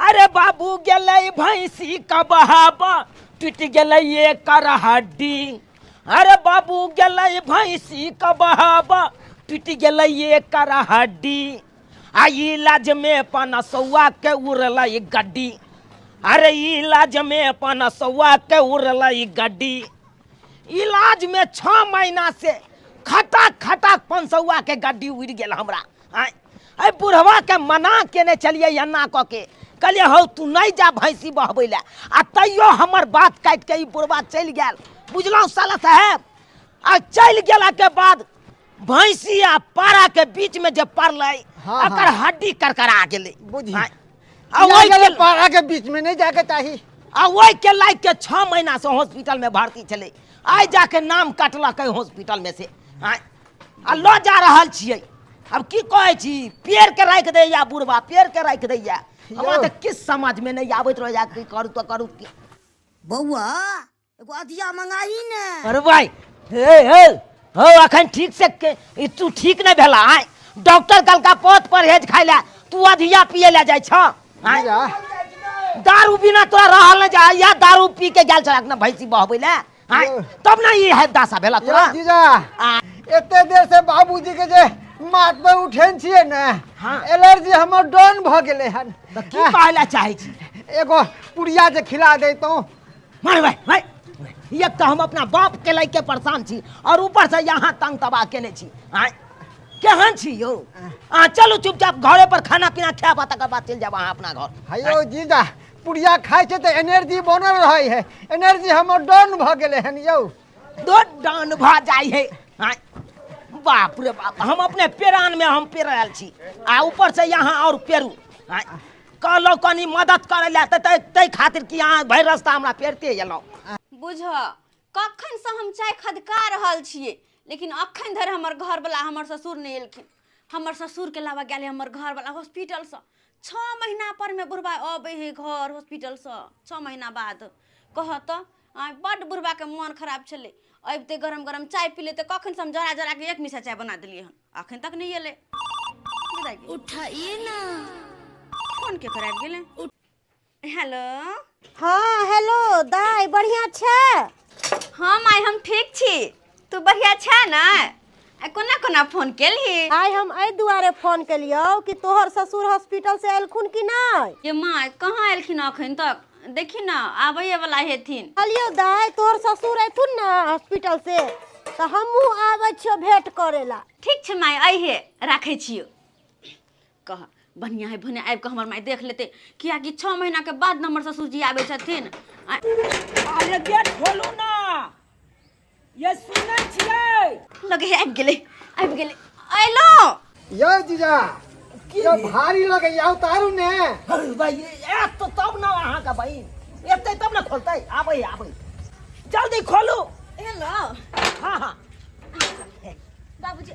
अरे बाबू गेलै भैंसी का बहाबा, टूटि गेलै एकर हड्डी। अरे बाबू गेलै भैंसी का बहाबा, टूटि गेलै एकर हड्डी। आ इलाज में पनसौआ के उड़लै गड्डी। अरे इलाज में पनसौआ के उड़लै गड्डी। इलाज में 6 महीना से खटाक खटाक पनसौआ के गड्डी उड़ि गेल हमरा। आँय, एहि बुढ़वा के मना केने छलियै एना कऽ के, कहलियै हौ तू नहि जा भैंसी बहबै लए, आ तैयो हमर बात काटि के ई बुढ़वा चलि गेल। बुझलहुँ साला साहेब? आ चलि गेलाके बाद भैंसी आ पारा के बीच में जे पड़लै, हाँ, एकर हड्डी करकरा गेलै। बुझी। आँय, आ ओहि गेलै के पारा के बीच में नहीं जाके चाही। आ ओहि के लागि के 6 महीना से हॉस्पिटल में भर्ती छलै, आइ जाके नाम काटलकै हॉस्पिटल में से। आँय, आ लऽ जा रहल छियै। आब की कहै छी, पेड़ के राखि दैया बुढ़बा, पेड़ के राखि दैया। हमरा तऽ किछु समझमे नहि आबैत रहैया, की करू तऽ करू की। बौआ, एगो अधिया मंगाही ने। अरे भाई, हे हे हो, अखन ठीक से के ई तू ठीक नहि भेला। आय डॉक्टर कहलका पथ परहेज खाइ लए, तू अधिया पिए लए जाइ छ। आँय? जा। दारू बिना तोरा रहल नहि जा, या दारू पी के गेल छलक ने भैंसी बहबै लए। आँय, यौ। तब ने ई है दशा भेला तोरा। यौ जीजा, एते देर से बाबूजी के जे माथ पर उठेन छियै ने, हाँ। एलर्जी हमर डाउन भऽ गेलै हन। तऽ की कहै लए चाहै छी? एगो पुड़िया जे खिला दैतहुँ। मार भाई भाई, एक तऽ हम अपना बाप के लैके परेशान छी और ऊपर से यहाँ तंग तबाह केने छी। आँय, केहन छी यौ अहाँ? चलू चुपचाप घरे पर खाना पीना खायब आ तकर बाद चलि जायब अहाँ अपना घर। हे यौ जीजा, पुड़िया खाइ छै तऽ एनर्जी बनल रहै है, एनर्जी हमर डाउन भऽ गेलै हन यौ। दो डाउन भऽ जाइ है। आँय, बाप रे बाप, हम अपने पेरान में हम पेरायल छी आ ऊपर से यहाँ और पेरू। आँय, कहलहुँ कनी मदद करै लए तऽ ताहि खातिर कि अहाँ भरि रास्ता हमरा पेरते एलहुँ। बुझ, कखनसँ हम चाय खदका रहल छियै, लेकिन अखन धरि हमर घरवला, हमर ससुर नहि एलखिन। हमर ससुरके अलावा गेलै हमर घरवला हॉस्पिटलसँ। 6 महीना पर मे बुढ़बा अबै है घर हॉस्पिटलसँ, 6 महीना बाद। कह तऽ आइ बड्ड बुढ़बाके मोन खराब छलै, अबिते गरम गरम चाय पी लेतै। कखनसँ हम जरा जरा के एक मिसा चाय बना देलियै हन, अखन तक नहि एलै। उठाइए ना। फोन के कराबि गेलै। हेलो। हाँ हेलो दाइ, बढ़िआँ छै? हाँ माय, हम ठीक छी, तू बढ़िया छै ने? आ कोना कोना फोन केलही? आइ हम एहि दुआरे फोन केलियौ कि तोहर ससुर हॉस्पिटल से एलखुन कि नहि? ये माय, कहाँ एलखिन अखन तक? देखी ने, आबैए वाला हेथिन। कहलियौ दाइ, तोहर ससुर एथुन ने हॉस्पिटल से तऽ हमहूँ आबै छियौ भेंट करै ला। ठीक छै माय, अइहे, राखै छियौ। कह, बढ़िआँ है भने आबि कऽ हमर माय देख लेतै, कियाकि 6 महीनाके बाद ने हमर ससुरजी आबै छथिन। अरे गेट खोलू ना, ये सुनै छियै? लगे है आबि गेलै, आबि गेलै, अयलहुँ। यौ जीजा, यौ भारी लगैया, उतारू ने। अरे भाई, आयत तऽ तब ने अहाँके बहिन एतै तब ने खोलतै। आबै आबै, जल्दी खोलू। हेलो। हाँ हाँ। बाबूजी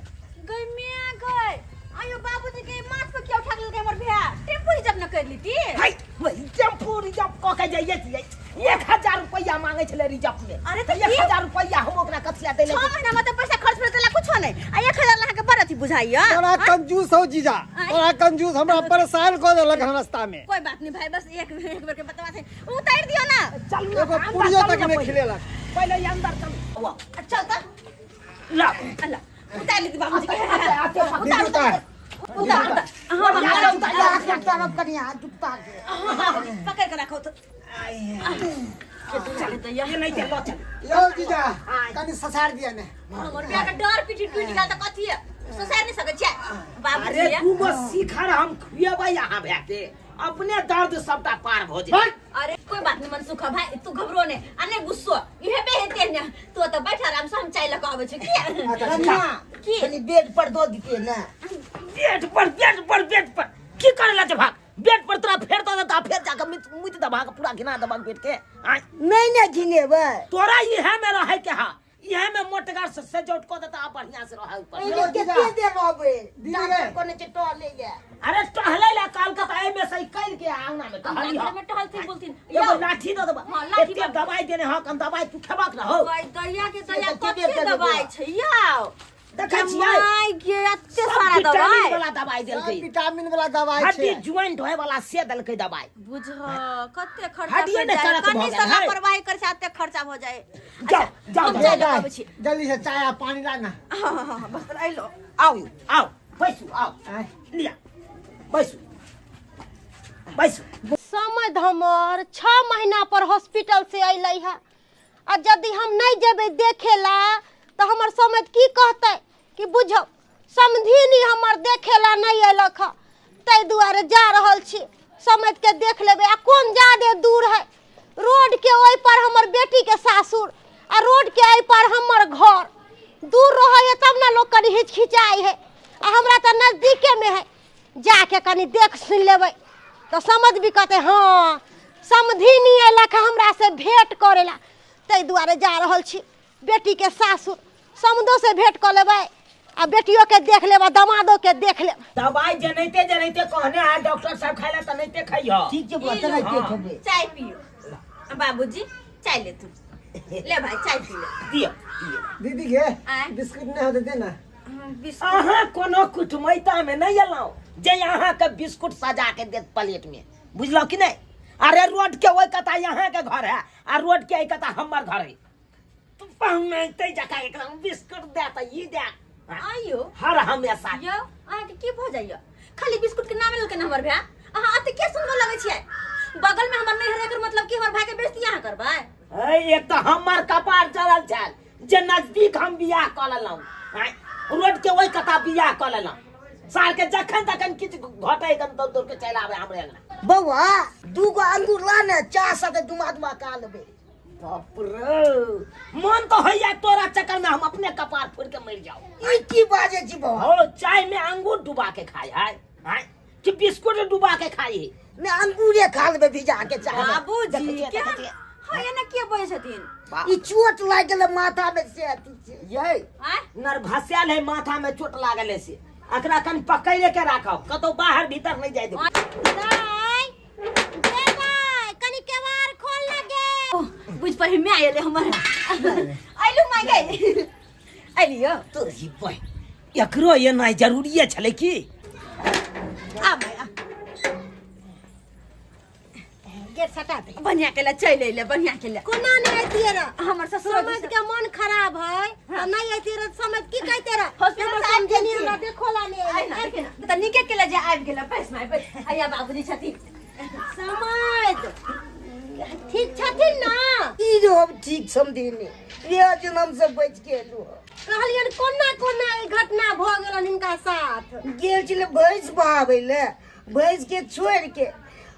गई मिया गई। आयो बाबूजी के माथ पर किया उठा लेलकै हमर भैया? टेम्पू रिजर्व न कर लीती। हाय, वही टेम्पू रिजर्व कऽ के जाइए छियै। 1000 रुपैआ मांगै छलै रिजर्व में। अरे तऽ एक की? हजार रुपैआ हम ओकरा कथी लए दै 6 महीना में तऽ पैसा खर्च भेल तला कुछो नहीं, आ 1000 अहाँके बड़ अथी बुझाइया। बड़ा कंजूस हो जीजा, बड़ा कंजूस, हमरा परेशान कऽ देलक हन रास्ता में। कोई बात नहीं भाई, बस एक एक बेर के बतवा थे, उतार दियो ना। चलू ना, एगो अंदर पुड़ियो चलू तक ना नहि पहिले। खिलेलक। पहिले ई अंदर चलू। वाह। चल तऽ। ला। अल्लाह, उतार ली बाबूजी के। आते, आते, उतार, दीदी उतार। उतार, उतार। हाँ, हाँ, हाँ, उतार, उतार। कनिया जुत्ता के पकड़ के रखो तो। चल तो ये नहीं चल, चल। यौ जीजा, कनि ससार दिया ने। हमर बियाह के डर पीठी टूटि गेल तऽ कथी है? ससार नहि सकै छियै बाबूजी। अरे तू बस शिखर हम खुएबै यहाँ भए के, अपने दर्द सबटा पार भऽ जेतै। अरे कोई बात नहीं मनसुख भाई, तू घबरो नहीं आ नहीं गुस्सो, इहे बे हेते ने। तू तो बैठ आराम से, हम चाय लऽ के आबै छी। की कनिया की? कनि बेड पर दऽ दितियै ने। बेड पर, बेड पर, बेड पर की करे ला भाग? बेड पर तोरा फेर दऽ देता, फेर जाके मुत मुति दबाक पूरा घिना दबाक बेड के। आँय? नहि ने घिनेबै। तोरा इहे में रहे के हा, इहे में मोटगर से सजौट कऽ देता, बढ़िया से रहे ऊपर। एहिमे कते देर रहबै? दीदी डॉक्टर गे। कहने छै टहलै लए। अरे टहले ला काल के तऽ एहिमे से निकलि के आंगना में टहली घर में टहलथिन बोलथिन। एगो लाठी दऽ देबा। हाँ, लाठी एते दवाई देने हक, हम दवाई तू खेबक ना हो। गई दैया के दैया, से तऽ कथी केबे दवाई करबै। छै यौ? देखै छियै माय गे एते सब सारा विटामिन दवाई वाला दवाई देलकै सब विटामिन वाला दवाई छै हड्डी ज्वाइंट होय वाला से देलकै दवाई बुझ कते खर्चा हड्डिये पड़ि ने जाए कड़क भऽ कनी गेल सँ है। लापरवाही करै छै एते खर्चा भऽ जाए जाओ जाओ हम जाओ चाय लऽ कऽ आबै छी जल्दी से चाय आ पानी ला ना हाँ हाँ हाँ बस अइलो आउ यौ, आउ बैसू आउ आँय। लिअ बैसू बैसू समझ हमर 6 महीना पर हॉस्पिटल से अयलै है आ यदि हम नहीं जेबै देखेला तऽ हमर समझ की कहतै कि बुझौ समधिनी हमर देखेला नहीं अयलक हँ ताहि दुआरे जा रहल छी समझके देख लेबै आ कोन जादे दूर है रोड के ओहि पर हमर बेटी के सासुर आ रोड के एहि पर हमर घर दूर रहै है तब ने लोग कनि हिचकिचाइ है आ हमरा तऽ नजदीकेमे है जाके कनि देख सुनि लेबै तऽ समझ भी कहतै हँ समधिनी अयलक हँ हमरा से भेंट करै ला ताहि दुआरे जा रहल छी बेटीके सासुर समधो से भेंट कऽ लेबै आ बेटियोके देख लेब आ दमादोके देख लेब दवाई जनैते जनैते कहने है डॉक्टर साहब खाइ ला तऽ नहिते खइह ठीक छै बौआ चलै हाँ। खेबै चाय पियो बाबूजी चाय ले तू ले भाई चाय पी ले दिअ दिअ दीदी के आँय। बिस्कुट नहीं होते देना बिस्कुट अहाँ कोनो कुटमैता में नहीं एलहुँ जे अहाँके बिस्कुट सजा के देत प्लेट में बुझलहुँ कि नहीं अरे रोड के ओहि कता यहाँ के घर है आ रोड के एहि कता हमर घर है तू पहुँचते जका एकदम बिस्कुट दे त ई दे आइयो हर हमेशा यौ अहाँके की भऽ जाइए खाली बिस्कुट के नाम लेलकै हमर भाय अहाँ अते के सुनबऽ लगै छियै बगल में हमर नैहर एकर मतलब कि हमर भाय के बेइज्जती अहाँ करबै ए, एक तऽ हमर कपार चढ़ल छल जे नजदीक हम बियाह कऽ लेलहुँ आँय, रोड के ओहि कता बियाह कऽ लेलहुँ साल के जखन तखन किछु घटे एकदम दौड़ दौड़ के चलि आबै हमरे अंगना बौआ दूगो अंगूर ला ने चाह साथे डुमा डुमा का लेबै बाप रे मन तो होइया तोरा चक्कर में हम अपने कपार फोड़ के मर जाओ ई की बाजै छी बौआ हो चाय में अंगूर डुबा के खाए है आँय, कि बिस्कुट डुबा के खाई है ने अंगूरे खा लेबै भिजा के चाह में। बाबूजी देखै छियै, केहन देखै छियै। हाँ एना किया बजै छथिन ई चोट लागि गेलै माथा में से अथी छै ये आँय नरभस्यल है माथा में चोट लागल है से एकरा कन पकड़े के राखब कतौ बाहर भीतर नहीं जाय देब दाइ गे दाइ कनि केवाड़ खोल ना गे ओ, बुझ पड़ी my एलै हमर अइलू माय गई अइलियो तोरी बहिन एकरो एनाइ जरूरिये छलै की आ माय आ गेट सटा दे बढ़िया के ले चलि अइले बढ़िया के ले कोना नहीं अयतियै रह हमर ससुर समझ के मन खराब है आ नहीं अयतियै रह समझ की कहते रह हॉस्पिटल हमर से आबि समझनी गेलखिन। हमरा देखो ला नहीं आइ ना देखे ना तऽ नीके के ले जे आबि गेल बैस माय बैस आया बाबूजी छथिन समझ ठीक छथिन ना ई जो हम ठीक समझिनी ये जनम से बच के एलू हँ। कहलियनि कोना कोना ई घटना भऽ गेलनि हिनका साथ गेल छलै भैंस बहाबै लए भैंस के छोड़ि के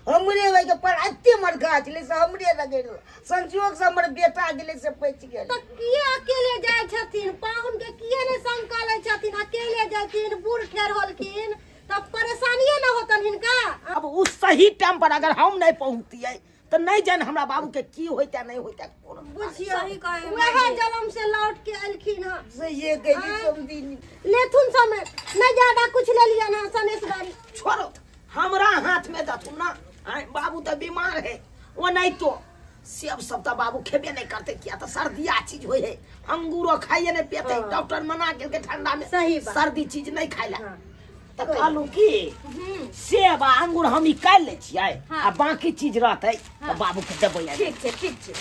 हमरे ओहि के पर एते मरघा छलै से हमरे लगेलहुँ संजोग से हमर बेटा गेलै से बचि गेल तऽ किए अकेले जाइ छथिन पाहुन के किए नहि संग कऽ लै छथिन अकेले जाथिन बूढ़ ठेर होलखिन तऽ परेशानिए ने होतन हिनका अब उस सही टाइम पर अगर हम नहीं पहुँचतियै तऽ नहीं जान हमरा बाबू के की होइते नहीं होइते कोनो बुझियौ सही कहै वएह माय। जलम से लौट के एलखिन हँ से ये गई समझिनी लेथुन समय नहीं ज्यादा कुछ ले लियन हँ सनेश बारी छोड़ो हमरा हाथ में दथुन ना आय बाबू तऽ बीमार है ओ नहीं तो सेब सब तऽ बाबू खेबे नहीं करते किया तऽ सर्दिया चीज होइ है अंगूरो खाइए नहीं पेते डॉक्टर मना केलकै ठंडा में सही बात। सर्दी चीज नहीं खाइ ला तऽ कहलहुँ की सेब आ अंगूर हम निकालि लै छियै हाँ। आ बाकी चीज रहतै तऽ बाबू के देबै आइ। ठीक छै ठीक छै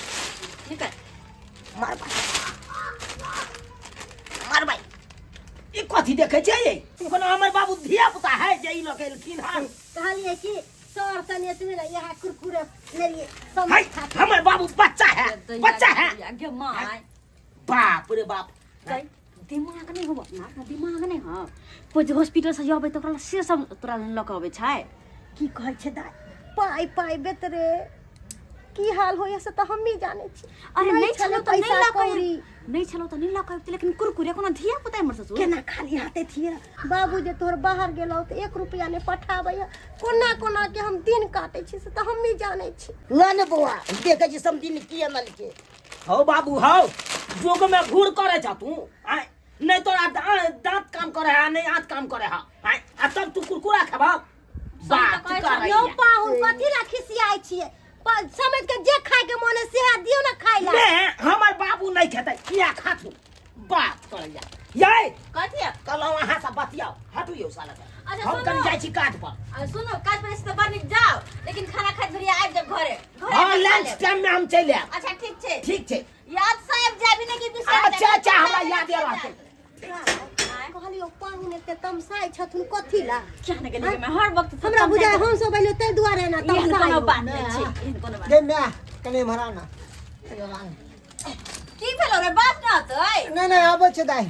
निकाल मारबै मारबै ई कथी देखै छियै यै? कोनो हमर बाबू धिया पुता है जे ई लऽ के एलखिन हन कहलिए कि सर सनेश में ना यहाँ कुरकुरे लेलिए सब है हमर बाबू बच्चा है बच्चा है गे माय बाप रे बाप गई दिमाग नहि होबो ना दिमाग नहि हँ कोइ जे हॉस्पिटल से अबै तऽ ओकरा से सब तोरा लऽ कऽ अबै छै की कहै छै दाइ पाइ पाइ बेतरे की हाल होइए से तऽ हमही जानै छी अरे नहि छलो तऽ नहि पैसा लऽ कऽ कौड़ी नहि छलो तऽ नहि लऽ कऽ अबितै लेकिन कुरकुरे कोनो धिया पुता हमर ससुर केना खाली हाथे थिए बाबू जे तोहर बाहर गेलौ तऽ एक रुपया नहि पठाबैए कोना कोना के हम दिन काटै छी से तऽ हमही जानै छी ला ने बौआ देखै छी समधिन की अनलकै हौ बाबू हौ जोग में घूर करे छ तू आय नहीं तोरा दांत काम करे है नहीं आंत काम करे है आय आ तब तू कुरकुरा खेबा बात कहै करे यौ पाहुन कथी ला खिसियाइ छियै समझ के जे खाय के मन है सेहा दियौ ना खाय ला ने हमर बाबू नहीं खेतै किया खाथू बात करे करल जाय यै। कथी है? कहलहुँ अहाँ सब बतियाउ, हटू यौ साला के। अच्छा, हम सुनू। कनि जाइ छी काज पर। आ, सुनू, काज पर से तऽ बड़ नीक जाउ, लेकिन खाना खाइत घड़ी आबि जायब घरे। घरे हँ, आबि कऽ खा लंच लेब। टाइम में हम चलि आयब। अच्छा ठीक छै। ठीक छै। याद से आबि जाबी ने कि बिसरि अच्छा जाबी। अच्छा, हमरा याद रहतै। कहलियौ पाहुन एते तमसाइ छथुन कथी ला? किया ने गेलियै मैं हर वक्त हमरा बुझाय हम सब एलियै ताहि दुआरे एना एहन तमसाइ कोनो हो। बात नहि छै, एहन कोनो बात। गे माय, कने एम्हर आ ना। की भेलो रे, बात न होतै? नहि नहि, आबै छै दाइ।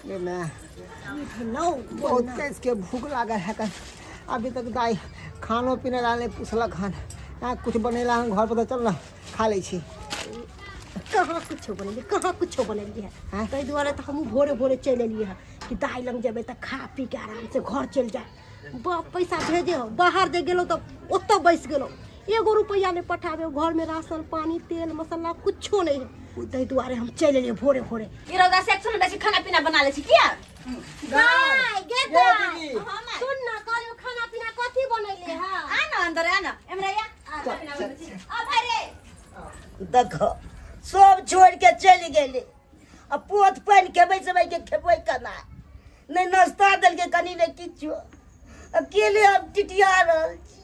गे माय, भेलौ? बहुत कैस के भूख लागल है। कन अभी तक दाइ खानो पीना ला नहि पुछलक हन। हाँ, कुछ बनेला हन घर पर तऽ चल ना खा लै छी। कहाँ कुछो बनेलियै, कहाँ कुछो बनेलियै? आँय? ताहि दुआरे तऽ हमहूँ भोरे भोरे चलि एलियै हँ कि दाइ लग जेबै तऽ खा पी के आराम से घर चलि जाय। बाप पैसा भेजे हो, बाहर जे गेलहुँ तऽ ओतऽ बैस गेलहुँ, एगो रुपैआ नहि पठाबे। घरमे राशन पानी तेल मसाला कुछो नहि है, ताहि दुआरे हम चलि एलियै भोरे भोरे। ई रौदा से सुन बेसी खाना पीना बना ले छी किया? दाइ गे ये दाइ, दीदी। हाँ, माय। सुन ना, कहलियौ खाना पीना कथी बनेलियै हँ? आ ना अंदर आ ना, एमरा या आ, खाना पीना बनबै छी। आ भाई रे। देखो, सब छोड़ के चलि गेलै आ पोत पानि खेबै सेबै के खेबै केना? नहि नाश्ता देलकै कनि, नहि किछो। अकेले हम टिटिया रहल छी।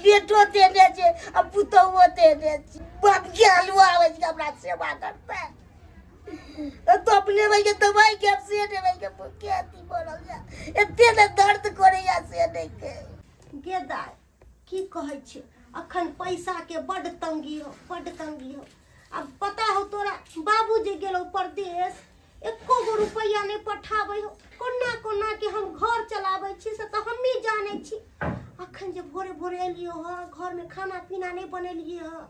बेटो देने छै आ पुतहुओ देने छै। बाप के हलुआ आबै छै हमरा सेवा करतै तो अपने भाई के दवाई के से नहीं के भूखे अथी मरल जा, एते ने दर्द करैया से नहीं के। गे दाइ, की कहै छी, अखन पैसाके बड्ड तंगी हो, बड्ड तंगी हो। आब पता हो तोरा, बाबू जे गेलौ परदेश, एको गो रुपैआ नहि पठाबै हो। कोना कोना के हम घर चलाबै छी से तऽ हमही जानै छी। अखन जे भोरे भोरे एलियो हँ, घरमे खाना पीना नहि बनेलियै हँ।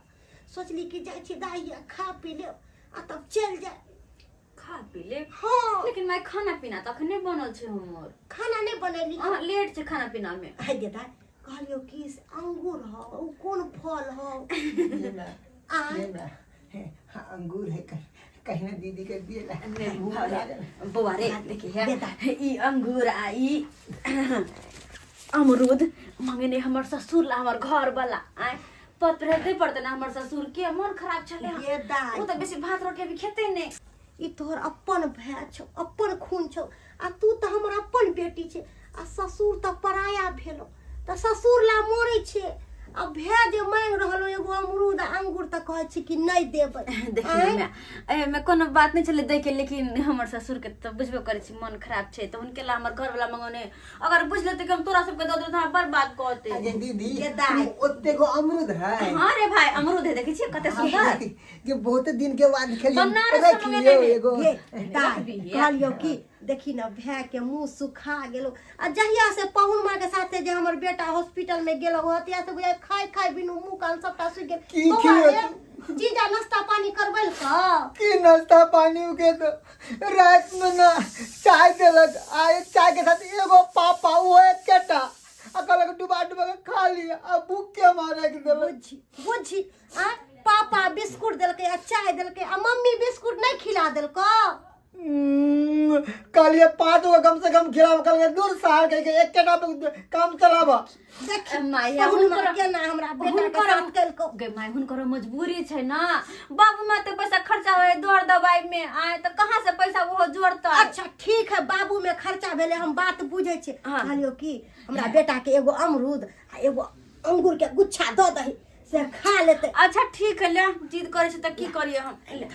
सोचली कि जाइ छी दाइ, खा पी लेब आ तब चलि जाय। खा पी ले? हँ। लेकिन मैं खाना पीना तऽ अखने बनल छै हमर। खाना नहि बनेली? अहाँ लेट छै खाना पीना में। आइ गे दाइ, कहलियौ कि से अंगूर हौ, ओ कोन फल हौ? ये माय, आँय? ये माय, हे, हाँ, अंगूर है, कहीं ना दीदी के दिए ला। नहीं, भूख भाभी, लागल। बौआ रे, देखी है बेटा। ई अंगूर आ ई अमरूद मंगने हमर ससुर ला हमर घर वाला। आय पत रहते पड़ते ना, हमर ससुर के मन खराब छले हन। गे दाइ। ओ तऽ बेसी भात रोटी अभी खेते नहि। ई तोहर अपन भाय छौ, अपन खून छौ, आ तू तऽ हमर अपन बेटी छै, आ ससुर तऽ पराया भेलो, तऽ ससुर ला मरै छै, आ भाय जे मांगि रहल हो एगो अमरूद आ अंगूर तऽ कहै छी कि नहि देबै? देखियौ आँय? माय, एहिमे कोनो बात नहि छलै दैके, लेकिन हमर ससुरके तऽ बुझबे करै छी, मन खराब छै, तऽ हुनके ला हमर घरवला मंगौने। अगर बुझ लेतै कि हम तोरा सबके दऽ देबै तऽ हमरा बड़ बात कहतै। अरे दीदी, ये दाइ। ओते गो अमरूद है? हाँ रे भाई, अमरूद है, देखै छियै कते सुंदर। ये बहुत दिन के बाद खेलिए। बनारस से रख मंगेने लियो है। एगो। गे दाइ, रखबी है। कहलियौ कि देखी न, भाय के मुंह सुखा गेलो, आ जहिया से पहुन माँ के साथे जे हमर बेटा हॉस्पिटल में गेलो हँ, तहिया से बुझाइ खाय खाय बिनु मुंह कान सबटा सुखि गेल। की बौआ खियौ? रे, जीजा नाश्ता पानी करबैल क? की नाश्ता पानी के तो रात में ना चाय देलक, आ एक चाय के साथ एगो पापा, वो एकेटा, आ कहलक डुबा डुबा के खा लिया, आ भूख के मारे के देलक। बुझी बुझी, आ पापा बिस्कुट देलकै आ चाय देलकै, आ मम्मी बिस्कुट नहि खिला देलकौ? कहलिए 5 गो कम से कम खिलाओ, कहलिए दूर साल कह के एकेटा पे काम चलाबा। देखी माया, पहुन माँ हुनकर- केना हमरा बेटा के हुनकर- साथ केलकौ। गे माय, हुनकर मजबूरी छै ना, बाबू माँ तऽ पैसा खर्चा होय दौड़ दवाई में, आय तऽ कहाँ से पैसा ओहो जोड़तै? अच्छा ठीक है, बाबू में खर्चा भेलै, हम बात बुझै छी। हाँ। कहलियौ कि हमरा बेटा के एगो अमरूद आ एगो अंगूर के गुच्छा दऽ दही से खा लेतै। अच्छा ठीक है, ले, जिद करै छै तऽ की करियै हम? ले,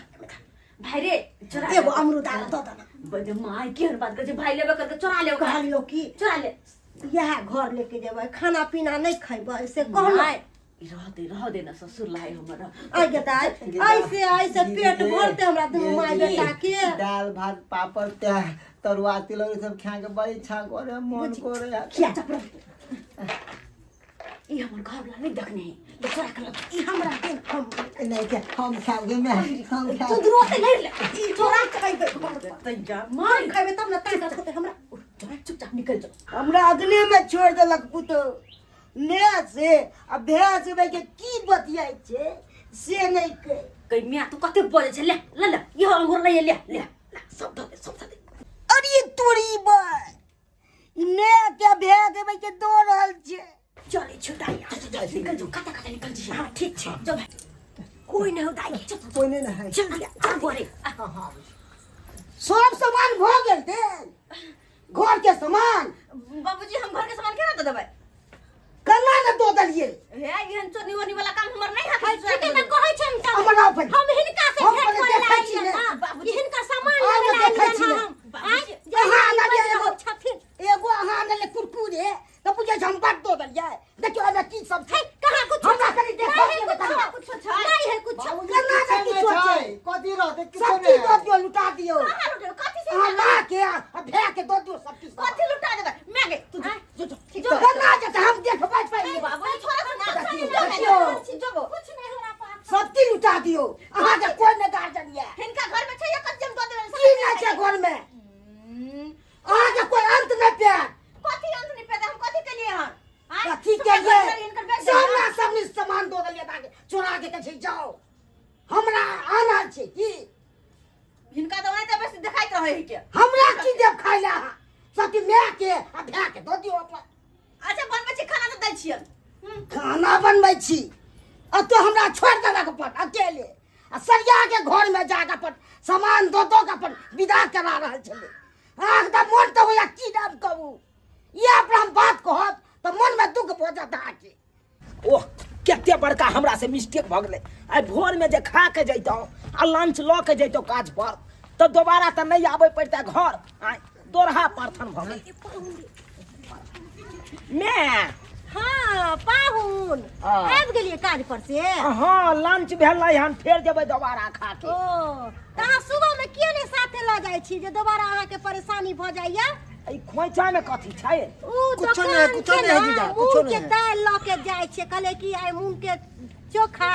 भाई रे, चोरा एगो अमरूद आर दऽ देना। बजे माय, केहन बात करै छै? भाई लेबे करके चोरा ले ओकरा। कहलियौ कि चोरा ले। इएह घर लेके जेबै, खाना पीना नहि खैबै से कहलहुँ। माय, ई रह दे, रह दे ना, ससुर लाए हमर। आइ गे दाइ, ऐसे ऐसे पेट भरते हमरा दुनू माय बेटा के? दाल भात पापड़ ते तरुआ तिलौरी सब खा के बड़ी इच्छा करे, मन करे। किया चुप रह? ई हमर घर वाला नहि देखने है, ले चोरा के लऽ। ई हमरा दे, हम नहीं के हम खाओगे, मैं हम तू खाओ। दुनू ओते लड़ि ले, ई चोरा के खैबै घर पर। तैया हम माय, खैबै तब ने ताकत होतै हमरा। चुपचाप निकल जाओ। हमरा अगने में छोड़ देलक पुतोह ने से, आ भैंस के की बतियाइ छै से नहीं के। गई मियाँ, तू कते बजै छै? ले ले ले, इहो अंगूर ले ले ले ले, सब दऽ दे, सब दऽ दे। अरे तोरी बा, ई ने के भै देबै के दो रहल छै। चलै छौ दाइ। चल चल, निकल जाओ, कता कता निकल जी। हाँ ठीक छै, जाओ भाई। कोइ नहि हो दाइ। कोई नहीं ना है। चल दिया, चल बोरे। हाँ हाँ। सब सामान भऽ गेल देल घर के सामान। बाबूजी, हम घर के सामान केना दऽ देबै? केना ने दऽ देलियै? हे, एहन चोरनी ओरनी वाला काम हमर नहि हाथ। ठीके ने कहै छै हम। हमर नाव पर। हम हिनका से हम भेंट पहिले करे ला देखै छी आइलियन ने। हँ। बाबूजी। ई हिनकर सामान आब लेबे ला देखै आइलियन छी ने। हँ हम। आँय, जे अहाँ ई आनलियै बाजि एगो। रहल छथिन। एगो अहाँ आनलियै कुरकुरे तऽ बुझै छै हम बड दऽ देलियै। देखियौ एहिमे की सब छै। हे, कहाँ कुछो हमरा छै? कनि देखो नहीं है ने कुछो, कनि। कुछो छै? नहीं है कुछो। बाबूजी, केना ने किछो किछो नहि छै? छै। कथी रहतै? किछो सब चीज नहि। दऽ दियौ, लुटा दियौ। कहाँ लुटेबै? कथी से? अहाँ माँ के आ भए के दऽ दियौ सब चीज। कथी लुटा देबै? मैं गे तू जो, जो जो ठीक, केना जेतै? हम देखबै पहिले। बाबूजी, छोड़ो ना। देखियौ, जो, देखियौ। जो, कुछ नहीं हमरा पास। सब चीज लुटा दियौ। अहाँके कोइ नहि गार्जियन यऽ। हिनका घर में छै कथी हम दऽ देबै? की नहि छै घर में? अहाँके कोइ अंत नहि पायत। कथी अंत नहि पैदा? हम कथी केलिए हन? आँय? कथी सबटा के घर में हिनकर बेच सब देलियै। ना सब निस सामान दऽ देलियै ताके चोरा के कहै छै जाओ, हमरा आना छै की? हिनका तऽ ओनाहिते बेसी देखाइत रहै है के। हमरा की देब खाय लए अहाँ? सब चीज माय के आ भाय के दऽ दियौ अपन। अच्छा, बनबै छी खाना तऽ दै छियन। खाना बनबै छी आ तो हमरा छोड़ि देलक अपन अकेले आ सरिया के घर में जाके अपन सामान दऽ दऽ के अपन विदा करा रहल छलै। अहाँके तऽ मोन तऽ होइया की नाम कहू, इएह पर हम बात कहब तऽ मनमे दुख भऽ जायत अहाँके। ओह, कते बड़का हमरा से मिस्टेक भऽ गेलै। आइ भोरमे जे खा के जैतहुँ आ लंच लऽ के जैतहुँ काज पर तऽ दोबारा तऽ नहि आबे पड़ितै घर। आइ दोरहा पार्थन भऽ गेल मैं। हाँ पाहुन, हाँ। आबि गेलियै काज पर से? हँ, लंच भेलै हन, फेर जेबै दोबारा खा के। ओ तऽ अहाँ सुबह में किए नहि साथे लऽ जाइ छी जे दोबारा अहाँके परेशानी भऽ जाइया? ई खोइचा में कथी छै? उ कुछो नहि है, दोकान कुछो छै नहि है ने, जीजा, कुछो मूँग नहि के है। दालि लऽ के जाइ छियै, कहलियै कि आइ मूँग के चोखा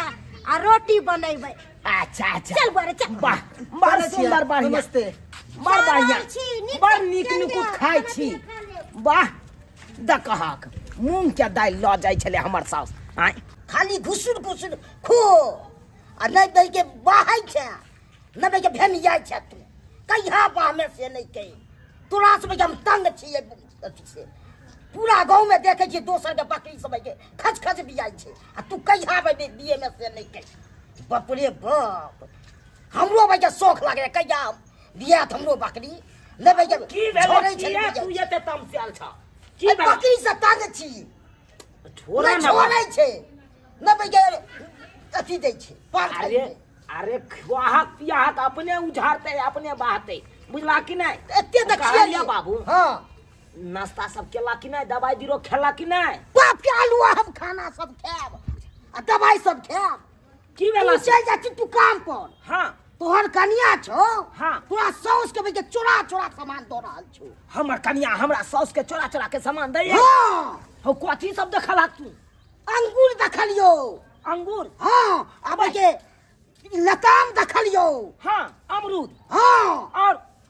आ रोटी बनेबै। अच्छा अच्छा। चल बरे चल। वाह, बड़ चलै छियै। सुंदर, बढ़िया। नमस्ते। बड़ बढ़िया। चल छी, नीक बड़ से नीक चलि नुकुत जाउ, खाइ खाना छी। पीना खा लेब। वाह, दकहक मूंग के दालि लऽ जाइ छलै हमर साउस आँय। खाली घुसुर घुसुर खो आ नहि दै के बाहै छै, नहि दै के भेमियाइ छै। तू कहिया बाहमे से नहि कही, तोरा सबके हम तंग छियै अथी से। पूरा गाँवमे देखै छियै दोसरके बकरी सबके खच खच बियाइ छै आ तू कहिया बिये में से नहि कही। बाप रे बाप, हमरो भाई के शौख लागै कहिया बियात हमरो बकरी नहि भाई के। की भेलै? छोड़ै छै किया तू एते तमसायल छ? की भेलै? बकरी से तंग छी। छोड़ा नहि ना। छोड़ै छै, नहि भाई के अथी दै छै पान खाइ अरे छै। अरे, खुआहक पियाहक अपने उझारतै अपने बहतै, बुझला कि नहि? एते तऽ कहलियै खियलियै। बाबू। हाँ। नाश्ता सब केला कि नहि? दवाई बीरो खेला कि नहि? बाप के आलू हम खाना सब खायब आ दवाई सब खायब। की भेला? तू चलि जाइ छी तू काम पर। हाँ। तोहर कनिया छौ। हाँ। तोरा साउस के बजे चोरा चोरा सामान दऽ रहल छौ। हमर कनिया हमरा साउस के चोरा चोरा के सामान दैया? हाँ। हो, कथी सब देखलक तू? अंगूर देखलियो। अंगूर? हाँ, आब के लताम देखलियो। हाँ, अमरूद? हाँ।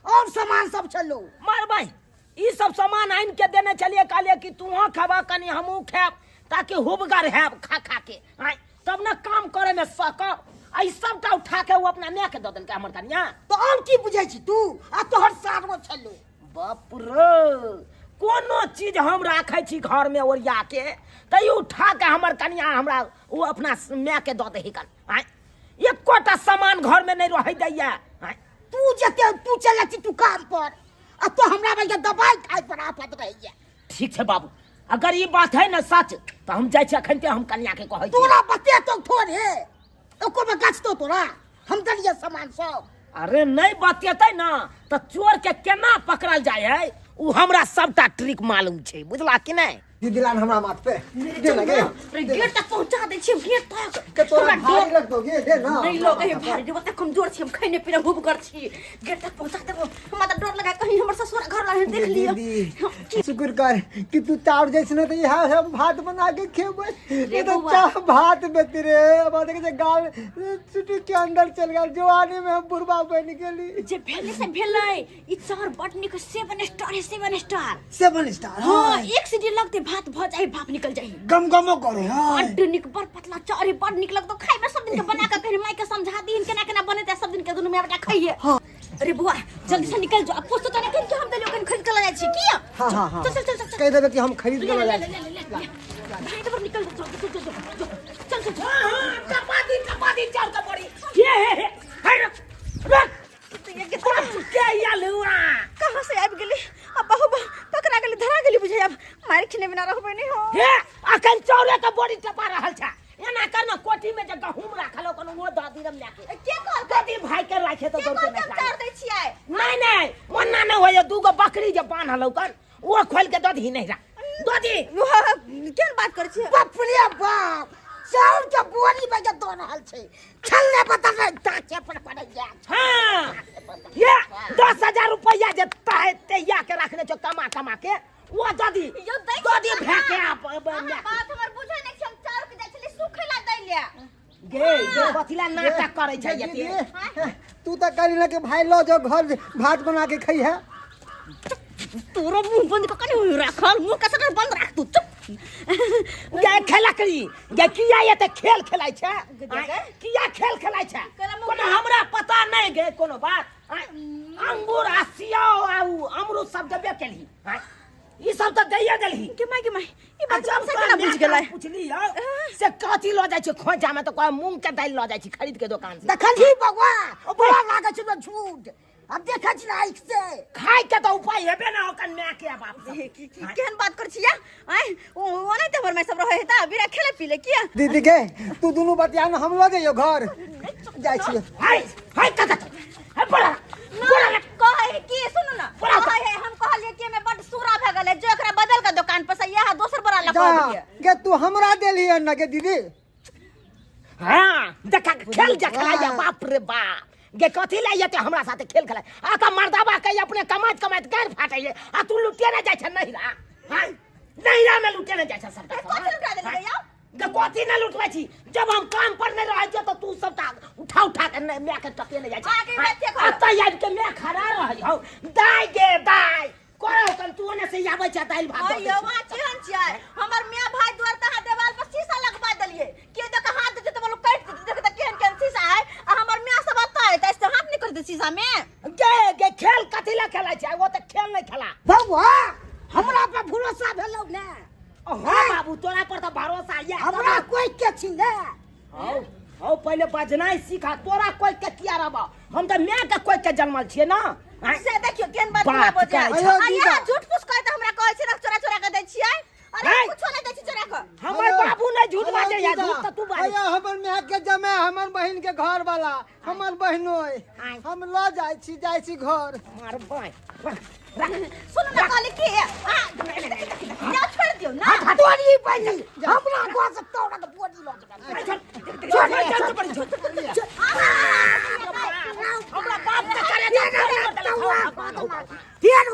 और सामान सब छलो। मार भाई, ई सब सामान आनि के देने चलिए, कहलिए कि तू खेबा कनी हमहूँ खायब ताकि हुबगर हैब खा खा के आँय, तब ने काम करे में सकब। आ ई सबटा उठा के ओ अपना माय के दऽ देलकै हमर कनिया। तऽ और की बुझै छी तू? आ तोहर सारो छलो। बाप रे, कोनो चीज हम राखै छी घर में ओरिया के तऽ ई उठा के हमर कनिया हमरा ओ अपना माय के दऽ दही कन आँय, एकोटा सामान घर में नहीं रहै दैया आँय। तू जते तू चल छी तू काम पर आ तो हमरा बजे दवाई खाय पर आफत रहैया। ठीक छै बाबू, अगर ई बात है ना सच तऽ हम जाइ छी अखन ते हम कनिया के कहै छी। तोरा बतेतौ थोड़े, एको में गछतौ तोरा हम देलियै सामान सब। अरे नहीं बतेतै ना तऽ चोर के केना पकड़ल जाय है उ हमरा सबटा ट्रिक मालूम छै, बुझला कि नहीं? दीदी लान हमरा माथ पे दे ना गे। अरे गेट तक पहुंचा दै छियै, गेट तक। के तोरा हमरा भारी डर लगतौ गे? दे ना। नहीं लगे है भारी रे, ओते कमजोर छी हम, खैने पीने हुबगर छी। गेट तक पहुंचा देबो। हमरा तऽ डर लगा कहीं हमर ससुर घर वाला देख लियो। दीदी, शुक्र कर कि तू चाउर जैसे न तो यहाँ हम भात बना के खेबै। ये तो बौआ। चाह भात बेच रे अब देखे जे गाल चुटू के अंदर चल गेल, जवानी में हम बुढ़बा बन गेली। जे भेलै से भेलै, ई चाउर बड नीक, 7 स्टार है, 7 स्टार। 7 स्टार? हाँ, एक सीटी लगते भात भ जाई, भाप निकल जाई। गम गमो करे। हाँ, बड्ड नीक, बड़ पतला चाउर है, बड़ नीक लगतो खाय में। सब दिन के बना के कहीं माई के समझा दीन केना केना बनेते, सब दिन के दुनू माय बेटा खाइए। हाँ। अरे बुआ, जल्दी से निकल जाओ, अब पूछ तो नहीं कि हम देलियो कहीं खरीद के ला जाइ छी की? हाँ हाँ हाँ। चल चल चल चल। कह देबे कि हम खरीद के ले ला ले जाए। ले ले ले ले भाई, तो निकल जाओ, चल चल चल चल चल चल। टपा दी, टपा दी चार का पड़ी। ये हे हे हे, रख रख के या रहल छै एना कर न कोठी में जे गहूम राखल हो कोनो वो दऽ दी रम जाके के कहल कथी भाई के राखे तो के दौड़ के कहल हम नहीं चाउर दै छियै नहीं नहीं ओना नहीं होय दूगो बकरी जे बान्हल हो कर वो खोल के दऽ दी नहीं रा दऽ दी केहन बात करै छियै बाप रे बाप चाउर के बोरी में के दऽ रहल छै छल्ले बदल रहे ताके पर पड़ै जा हाँ ये 10,000 रुपया जे तहे तैया के रखने छो कमा कमा के वो दऽ दी यो दै दऽ दी छियै भए के कहाँ? आप अहाँ बात हमर बुझै नहि छी हम चाउर के जाइ छली सुखै ला दै ले गे गे कथिला नाटक करै छै दीदी, यते तू तऽ कहली ना कि भाई लो जो घर भात बना के खइहे तोरो मुंह बंद कऽ कनी राखल मुंह के सटर बंद राख तू चुप गे खेलकरी गे किया एते खेल खेलाइ छै गे? किया खेल खेलाइ छै केला मुँह कोनो हमरा पता नहि गे कोनो बात आँय, अंगूर आ सियाओ आ उ अमरूद सब देबे केलही आँय, ई सब तऽ दैये देलही गे माय गे माय ई आ बात जब से तोरा केना बुझि गेलै माय पुछली हौ से कथी लऽ जाइ छै खोंचा में तऽ कह मूंग के दालि लऽ जाइ छी खरीद के दोकान से देखलही बौआ बड़ा लागै छै ने झूठ अब देखै छी ने आँखि से खाय के तऽ उपाय हेबे ना ओकर माय के बाप सब। केहन बात कर छियै आँय ओ नहि तऽ हमर माय सब रहै है तऽ बिना खेले पीले किया दीदी के तू दुनू बतिया ने हम लऽ जइयो घर जाइ छियै हाय हाय कत हाय बड़ा ना कहै है कि सुनू ना बोला। कहै है हम कहलियै कि हमे बड सूरा भए गेलै जो एकरा बदल के दोकान पर से इएह दोसर बोरा लऽ जा कऽ अबियै गे तू हमरा देली हन ना गे दीदी हाँ देखा खेल जखला या बाप रे बाप गे कथी ला येते हमरा साथे खेल खेला आ त मर्दाबा के अपने कमाइत कमाइत गारि फाटै आ तू लुटे ना जाइ छ नहिरा हाँ नहिरा में लुटे ना जाइ छ सबटा कथी लुटा देलियै यौ? गे कथी ना लुटबै छी जब हम काम पर नहीं रहै छियै तऽ तू सबटा उठा उठा के माय के टके नहीं जाइ आगे छै बात के आ तै आबि के माय खड़ा रहै हौ दाइ गे दाइ करो कन तू ओने से आबै छै दालि भात दऽ दै अयौ छी। अहाँ केहन छियै हमर माय भाई द्वार तऽ अहाँ देवाल पर शीशा लगबा देलियै के देख हाथ देतै तऽ बोलू कटि जेतै देख तऽ केहन केहन शीशा है आ हमर माय सब एतऽ है तऽ हाथ नहि करतै शीशा में गे गे खेल कथी लए खेलै छै ओ तऽ खेल नहि खेला बौआ हमरा पर भरोसा भेलौ ने हाँ बाबू तोरा पर तऽ भरोसा ये हमरा कोई के छी ने हौ हौ पहिले बजनाइ सीखा तोरा कोई के किया रहबा हम तऽ माय के कोई के जन्मल छियै ना आँय? से देखियौ केहन बात बात हमरा बजै कहै छै। आ यहाँ झूठ फूस कहै तऽ हमरा कहै छै चोरा चोरा के दै छियै अरे है? कुछो नहि दै छी चोरा के हमर बाबू नहि झूठ बाजै या झूठ तऽ तू बाजै अयो हमर माय के जमे हमर बहिन के घर वाला हमर बहिनोय आय। हम लऽ जाइ छी जाइ छी घर मार बाय सुनू ना कहली की आ जा छोड़ दियौ ना बोली बनी हमरा घर से तोरा के बोली लऽ जेबै हमरा बाप के करे फेर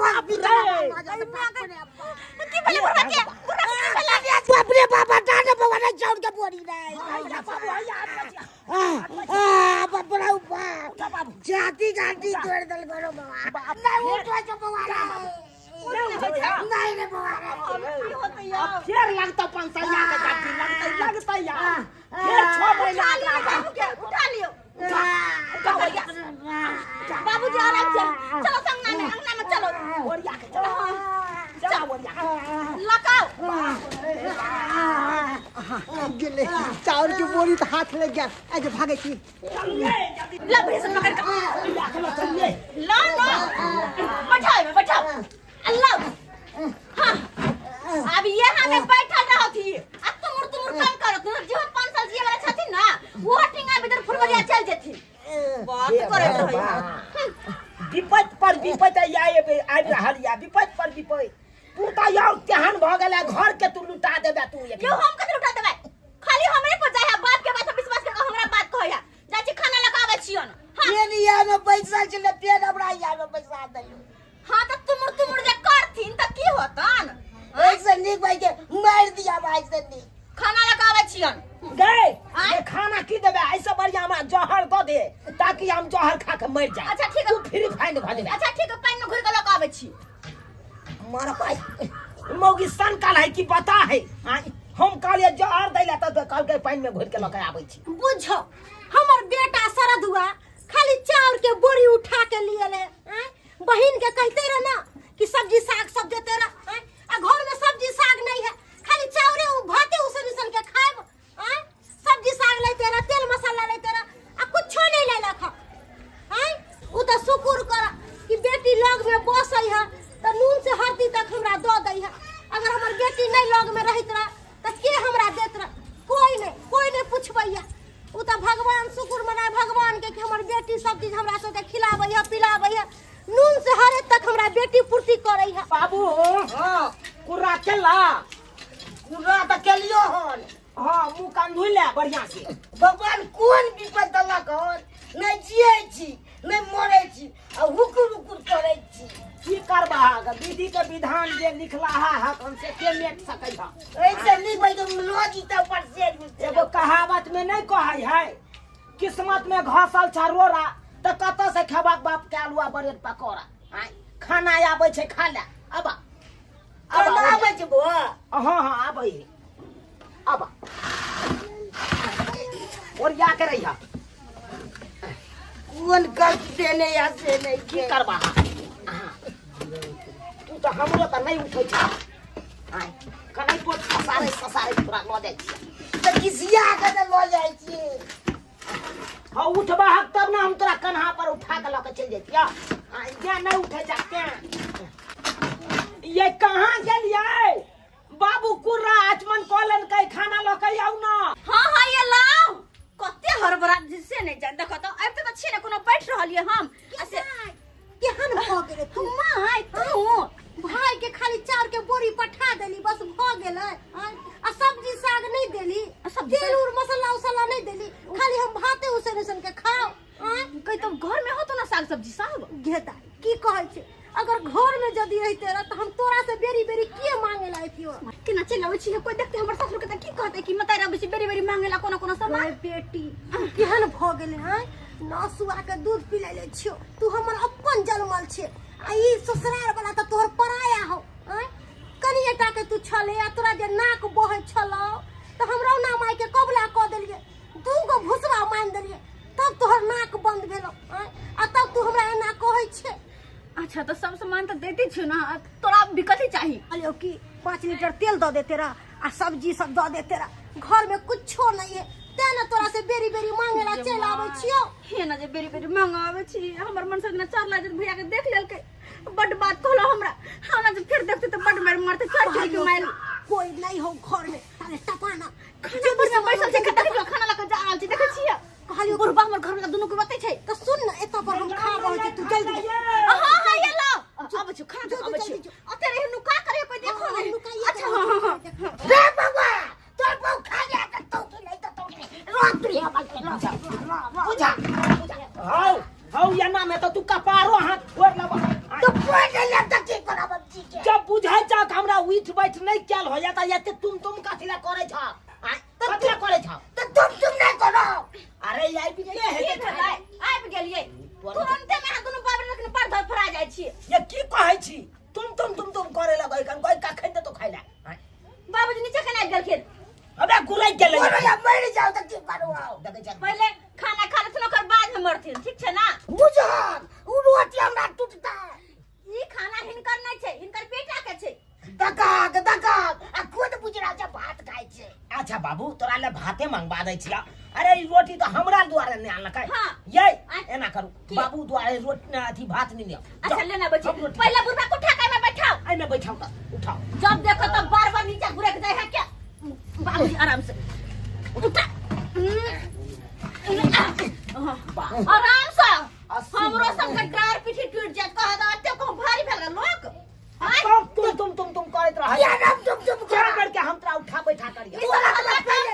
की भेलै बुढ़बा के बुढ़बा के की भेलै बाप रे बाबा डाने बाबा नहीं चाउर के बोरी नहीं आ आ बाप रे बाप जाति जाति तोड़ दल करो बाबा नहीं उठो जो बाबा नहीं रे बाबा की होतै यौ फेर लगतौ 500 के जाति लगतै लगतै यार फेर 6 महीना उठा लियौ बाबू के उठा लियौ बाबूजी आराम से चलो अंगना में अंगना में चलो ओरिया के चलो चलो ओरिया के। लकाओ गेलै चाउर के बोरी तऽ हाथ लग गेल आज भागै छी चलिए जल्दी ला भैया से पकड़ के ओरिया के लो चलिए ला ला बैठाओ एमे, बैठाओ अल्लाह हाँ अब यहाँ में बैठल रहो थी आ तुमुर तुमुर कम करो तुम जो 5 साल जिए वाला छथिन ना वो टिंगा भीतर फुलबरिया चल जेथिन बात करे रहै विपत पर विपत आबि आबि रहल या विपत पर विपत तू तऽ यौ तेहन भऽ गेलै घर के तू लुटा देबे तू एक यो हम कथि लुटा देबै खाली हमरे पर जाय है बाप के बात पर विश्वास करके हमरा बात कहै है जाइ छी खाना लगाबै छियन हाँ पेन या में पैसा छलै पेन हमरा या में पैसा देलू हाँ तऽ तुमुर तुमुर जे करथिन तऽ की होतन ऐसे नीक भाई के मार दिया भाई से नीक खाना लगाबै छियन गए आँय? ये खाना की देबे ऐसे बढ़िया हमरा जहर दऽ दे ताकि हम जहर खा के मर जाए अच्छा, ठीक है। तू फ्री फाइन भऽ जेबे अच्छा ठीक है पानि में घुरि के लऽ के आबै छी मार भाई मौगी सन काल है कि बता है आँय? हम कहलिए जहर दै ला तऽ कहलकै पानि में घोरि के लऽ के आबै छी बुझो हमर बेटा सरदुआ खाली चाउर के बोरी उठा के लिए ले आँय? बहिन के कहते रह ना कि सब्जी साग सब देते रह आँय? आ घर में सब्जी साग नहीं है खाली चाउरे उ भाते उसन उसन के खाएब आँय? सब्जी साग लेते रह तेल मसाला लेते रह आ कुछो नहीं लेलक हँ आँय? उ तऽ शुक्र कर कि बेटी लग में बसै है तऽ नून से हरदी तक हमरा दऽ दै है अगर हमर बेटी नहीं लग में रहैत रह तऽ के हमरा देत रह कोई नहीं। बेटी सब चीज हमरा सबके खिलाबै है पिलाबै है नून से हरे तक हमरा बेटी पूर्ति करै है बाबू हाँ कुर्रा केला पूरा तऽ केलियो हन हाँ मुँह कान धोइ ले बढ़िया से भगवान कोन विपद देलक हन नहि जियै छी नहि मरै छी आ हुकुर हुकुर करै छी की करबा विधि के विधान जे लिखलाहा हकन से के मेट सकै है एहिसँ नीक भाइ तऽ लऽ जीता ऊपर से एगो कहावत में नहीं कहै है किस्मत में घसल छै रोड़ा तऽ कतऽ से खेबाक बाप के आलुआ ब्रेड पकौड़ा आँय खाना आबै छै खा ले अब खाना आबै छै बौआ हाँ हाँ आबै है अब ओरिया के रहिया कोन कष्ट देने या से नहीं की करबा हाँ तू तऽ हमरो तऽ नहि उठै छ आँय कनै तो ससारे ससारे तोरा लऽ जाइ छियै तऽ घिसिया के तऽ लऽ जाइ छियै हाँ उठबा हक तब ने हम तोरा कन्हा पर उठा के लऽ के चलि जैतियै आँय जे नहि उठै छ तें ये कहाँ गेलियै बाबू कुर्रा आचमन कऽ लेलकै खाना लऽ के आउ ना हाँ हाँ ये लाओ कते हड़बड़ा से नहीं जान देखो तो आबि तऽ छी ने कोनो बैठ रहलियै हम आ से केहन भऽ गेलै तू माय तू भाई के खाली चाउर के बोरी पठा देली बस भऽ गेलै आँय? आ सब्जी साग नहीं देली आ सब्जी तेल उर मसाला उसाला नहीं देली खाली हम भाते उसन उसन के खाओ आँय? कहि तो घर में होतो ना साग सब्जी सब घेता की कहै छै अगर घर में यदि रहिते रह तऽ हम तोरा से बेरी बेरी किए मांगे ला अइतियो केना चलि अबै छी कोई देखते हमर ससुर के तऽ की कहते कि मताई अबै छी बेरी बेरी मांगे ला कोनो कोनो सामान गे बेटी तू केहन भऽ गेलै हँ नसुआ के दूध पिलाइले छियो तू हमर अपन जनमल छे आ ई ससुराल वाला तऽ तोहर पराया हो आँय कनिए टा के तू छले आ तोरा जे नाक बहै छलौ तऽ हम रौना माय के कबुला कऽ देलियै दू गो भुसबा मानि देलियै तब तोहर नाक बंद भेलौ आँय आ तब तू हमरा एना कहै छे अच्छा तऽ सब सामान तऽ दैते छियौ ने आ तोरा भी कथी चाही कहलियौ कि 5 लीटर तेल दऽ देते रह आ सब्जी सब दऽ देते रह घर में कुछो नहीं है तें ने तोरा से बेरी बेरी मांगे ला चलि आबै छियौ हे ना जे बेरी बेरी मांग आबै छी हमर मन से ना चार लाज भैया के देख लेलकै बड बात कहलो हमरा हमरा जे फेर देखते तऽ बड मारि मारते चढ़ चढ़ के मारि कोई नहीं हो घर में ताले टपाना खाना पर में बैसल छै कतऽ देखियौ खाना लऽ के जा रहल छै देखै छियै कहलियौ बुढ़बा हमर घर वाला दुनू के बतै छै तऽ सुन ने एतऽ पर हम खा रहल छी तू जल्दी हाँ हाँ ये लाओ आबै छी खाना जो, आबै छी जल्दी जो। ओते रहे नुका करे कोई देखो हाँ, नहीं नुकाइए अच्छा के हाँ हाँ हाँ देखो। रे बउआ तोर बहू खा गया तऽ तू की नहीं तऽ तू की रोज तू हमर के रो रो बुझा हौ हौ एना में तऽ तू कपारो हाथ फोड़ लेबह तो कोई नहीं लगता की करब हम जी के जब बुझै छह हमरा उठ बैठ नहि कयल होइया तऽ एते तुम तुम कथी लए करै छह आँय, कथी लए करै छह तो तुम तुम नहीं करो अरे आबि की के हेतै भेलै आबि गेलियै तुरन्ते में अहाँ दुनू बाप रखने पर धर फरा जाइ छियै ये की कहै छी तुम तुम तुम तुम करे लगै कन कोई कखन देतो खाइ लए आँय, बाबूजी नीचे केना आबि गेलखिन अबे गुरै गेलै मरो या मर जाओ तो की करू आओ देखै छह पहिले खाना खा लेथिन ओकर बाद में मरथिन ठीक छै ना बुझल उ रोटी हमरा टूटता ई खाना हिनकर नहि छै हिनकर बेटा के छै दकाक दकाक आ खुद बुझ रहल छै भात खाइ छै अच्छा बाबू तोरा ले भाते मंगवा दै छिया अरे ई रोटी तो हमरा दुआरे नहि आनलकै हाँ। ये आँय। एना करू की? बाबू दुआरे रोटी न, अथी भात नहीं लियो अच्छा लेना बच्चे हम रोटी पहिले बुढ़बा को उठा के एहिमे बैठाओ एहिमे बैठाओ तऽ उठाओ जब देखो तब बार बार नीचे घुरक जाए है क्या बाबूजी आराम से उठा आराम से हमरो सबके डार पीठी टूट जात कह दो एते को भारी भेल गेल लोक आँय? तब तुम तुम तुम तुम करैत रहै या नाम तुम तुम चार बेर के हम तोरा उठा बैठा करिया तू खाना पहिले